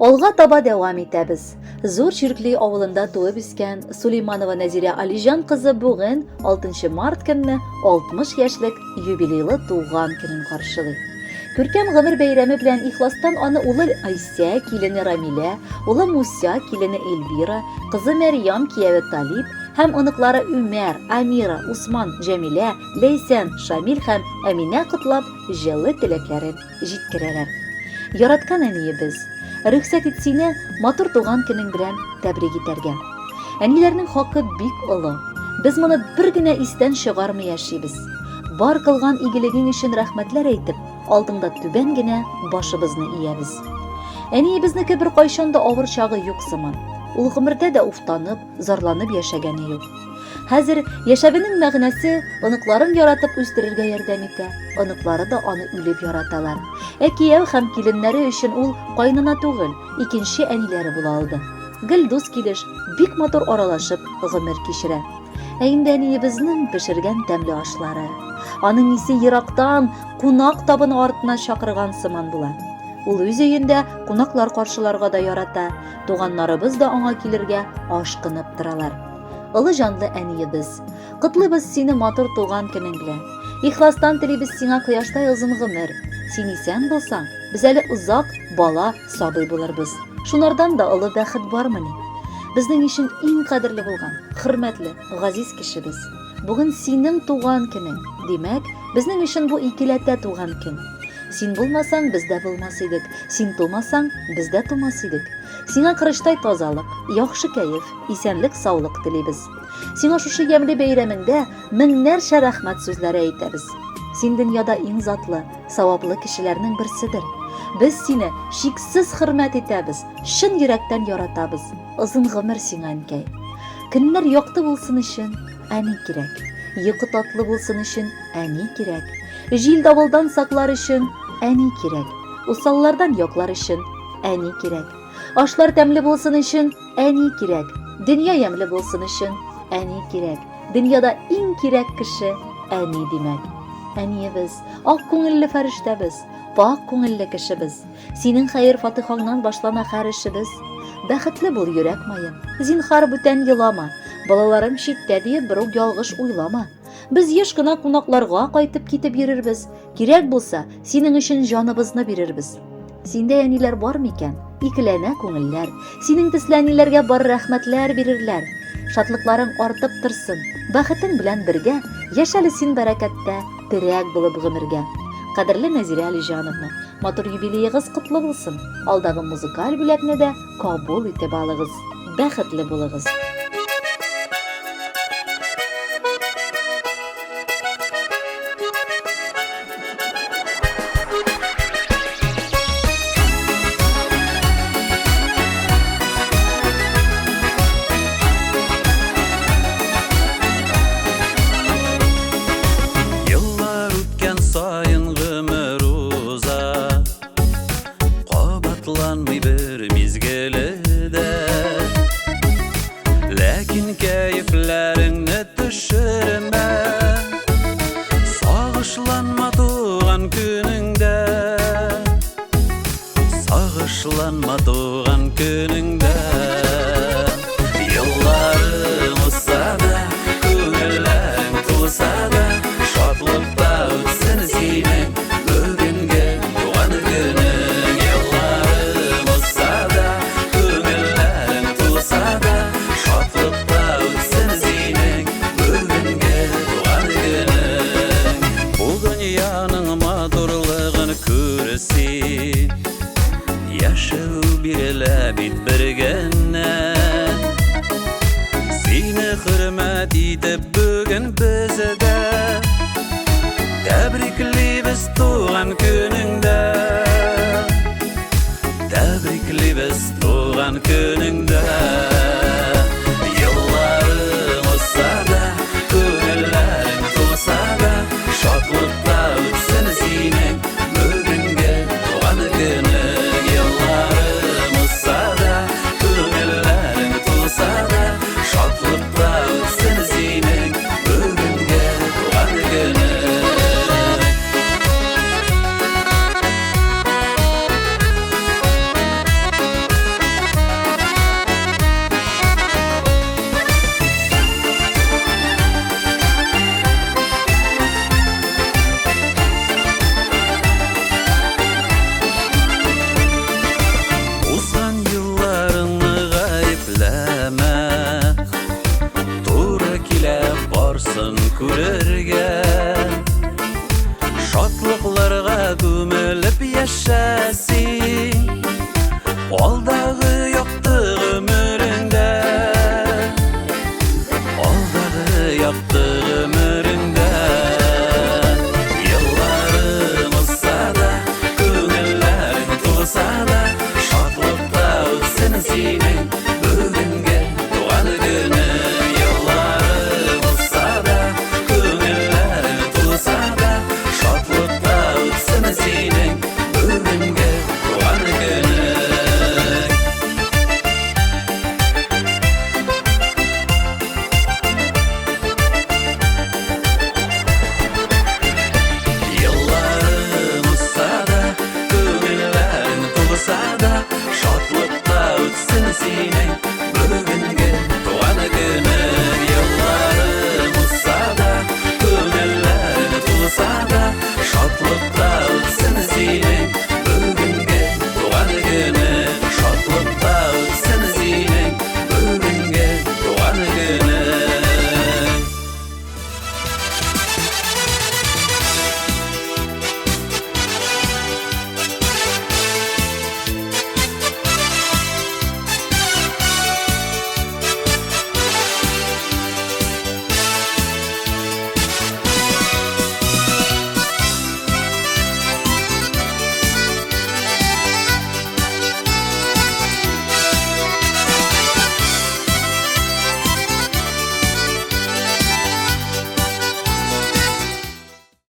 Алга таба дәвам итәбез. Зур Чиркли авылында туып үскән Сулейманова Нәзирә Алиҗан кызы бүген 6 март көнне 60 яшьлек юбилейлы туган көнен каршылый. Күркәм гомер бәйрәме белән ихластан аны улы Айсә, килене Рамилә, улы Муся, килене Эльвира, кызы Мәрьям, кияве Талип һәм оныклары Үмәр, Амира, Усман, Җәмилә, Ләйсән, Шамил һәм Әминә котлап, җылы теләкләрен җиткерәләр. Яраткан әниебез, рөхсәт ит сине матур туган көнең белән тәбрик итәргә. Әниләрнең хакы бик олы. Без моны бер генә истән чыгармый яшибез. Бар кылган игелегең өчен рәхмәтләр әйтеп, алдыңда түбән генә башыбызны иябез. Әниебезнеке беркайчан да авыр чагы юк сыман. Ул гомердә дә уфтанып, зарланып яшәгәне юк. Хәзер яшәвенең мәгънәсе оныкларын яратып үстерергә ярдәм итә. Оныклары да аны үлеп яраталар. Ә кияү һәм киленнәре өчен ул кайнана түгел, икенче әниләре була алды. Гел дус килеш, бик матур аралашып гомер кичерә. Ә инде әниебезнең пешергән тәмле ашлары. Аның исе ерактан кунак табыны артына чакырган сыман була. Ул үз өендә кунаклар каршыларга да ярата, туганнарыбыз да аңа килергә ашкынып торалар. Олы җанлы әниебез, котлыйбыз сине матур туган көнең белән. Ихластан телибез сиңа кояштай озын гомер. Син исән булсаң, без әле озак бала, сабый булырбыз. Шунардан да олы бәхет бармыни? Безнең өчен иң кадерле булган, хөрмәтле, газиз кешебез. Бүген синең туган көнең. Димәк, безнең өчен бу икеләтә туган көн. Син булмасаң, без дә булмас идек. Син тумасаң, без дә тумас идек. Сиңа корычтай тазалык, яхшы кәеф, исәнлек-саулык телибез. Сиңа шушы ямьле бәйрәмеңдә меңнәрчә рәхмәт сүзләре әйтәбез. Син дөньяда иң затлы, саваплы кешеләрнең берседер. Без сине чиксез хөрмәт итәбез, чын йөрәктән яратабыз. Озын гомер сиңа, әнкәй. Көннәр якты булсын өчен әни кирәк. Йокы татлы булсын өчен әни кирәк. Җил-давылдан саклар өчен әни кирәк. Усаллардан яклар өчен әни кирәк. Ашлар тәмле булсын өчен әни кирәк. Дөнья ямьле булсын өчен әни кирәк. Дөньяда иң кирәк кеше әни димәк. Әниебез, ак күңелле фәрештәбез, пак күңелле кешебез. Синең хәер-фатихаңнан башлана һәр эшебез. Бәхетле бул, йөрәк маем. Зинхар бүтән елама. Балаларым читтә диеп берүк ялгыш уйлама. Без еш кына кунакларга кайтып китеп йөрербез. Кирәк булса, синең өчен җаныбызны бирербез. Синдә әниләр бар микән? Икеләнә күңелләр. Синең төсле әниләргә бар рәхмәтләр бирерләр. Шатлыкларың артып торсын. Бәхетең белән бергә яшәле син бәрәкәттә, терәк булып гомергә. Кадерле Нәзирә Алиҗановна, матур юбилеегыз котлы булсын. Алдагы музыкаль бүләкне дә кабул итеп алыгыз. Бәхетле булыгыз! Еллар үткән саен гомер уза Кабатланмый бер мизгеле дә Ләкин кәефләреңне төшермә Сагышланма туган көнеңдә Сагышланма туган көнеңдә Елларың узса да, күңелләрең тулса да Шатлыкта үтсен синең бүгенге туган көнең Елларың узса да, күңелләрең тулса да Шатлыкта үтсен синең бүгенге туган көнең Бу дөньяның матурлыгын күр син Яшәү бирелә бит бер генә Сине хөрмәт итеп бүген без дә Тәбриклибез туган көнеңдә Тәбриклибез туган көнеңдә Елларың узса да, күңелләрең тулса да Шатлыкта үтсен синең бүгенге туган көнең Елларың узса да, күңелләрең тулса да Шатлыкта үтсен синең бүгенге туган көнең. син. Алдагы